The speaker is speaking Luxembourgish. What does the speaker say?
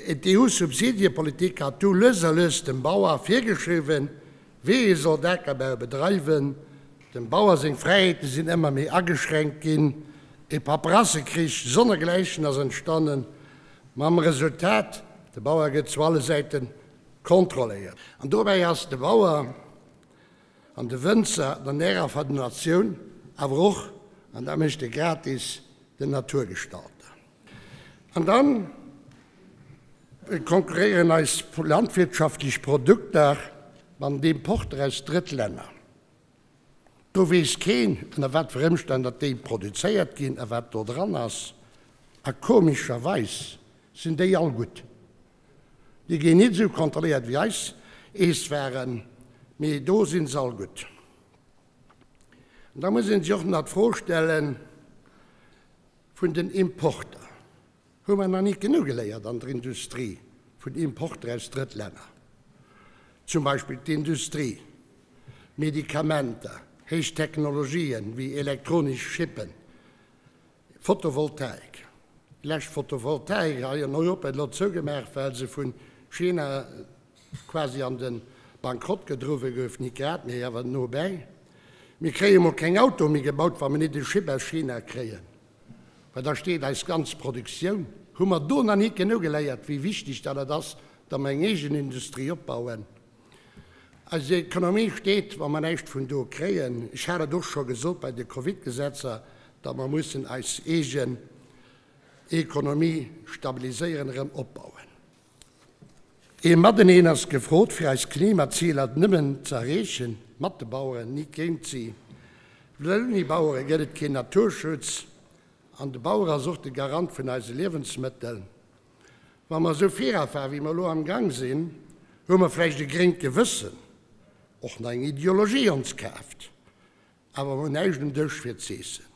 D'EU-Subsidiepolitik hat du lues a lues dem Bauer virgeschriwwen, wéi ee sollt Akerbau bedreiwen. Dem Bauer seng Fräiheete sinn ëmmer méi ageschränkt ginn. E Paperassekrich sonnergläichen ass entstannen, mam Resultat, de Bauer gëtt zu alle Säite kontrolléiert. An dobäi ass de Bauer an de Wënzer d'Ernärer vun der Natioun, awer och, an dat mécht e gratis, den Naturgestalter. An dann konkurréieren eis landwirtschaftlech Produkter mat den Importer aus Drëttlänner. Do weess keen, ënner wat fir Ëmstänn datt déi produzéiert ginn a wat do dran ass. A komescherweis sinn déi all gutt. Déi ginn nit esou kontrolléiert wéi eis Eesswaren, mee do si se all gutt. An da muss ee sech och nach d'Fro stellen, Vun den Importer hu mer nach nit genuch geléiert an der Industrie, vun Importer aus Drëttlänner, zum Beispill d'Industrie, Medikamenter, héich Technologien wéi elektronesch Chippen, Photovoltaik. Déi lescht Photovoltaik hei an Europa huet elo zougemaach, well se vu China quasi an de Bankrott gedriwwe gouf, nit grad, mee awer no bäi. Mir kréie mol keng Autoe méi gebaut, wa mir nit e Chip aus China kréien, well da steet eis ganz Produktioun. Hu mer do nach nit genuch geléiert, wéi wichteg dat et ass, datt mer eng eegen Industrie opbauen? Eis Ekonomie steet, wa mer näischt vun do kréien. Ech hat et och scho gesot bei de Covid-Gesetzer, datt mer mussen eis eegen Ekonomie stabiliséieren, erëm opbauen. Ee Mateneen ass gefrot, fir eis Klimaziler nëmmen ze erreechen, mat de Baueren, nit géint si. Well ouni Bauere gëtt et keen Naturschutz an de Bauer ass och de Garant vun eise Liewensmëttel. Wa mer esou virafahren, wéi mer elo am Gang sinn, hu mer vläicht e gréngt Gewëssen, och nach eng Ideologie ons kaaft, awer mer hunn näischt um Dësch fir z'eessen.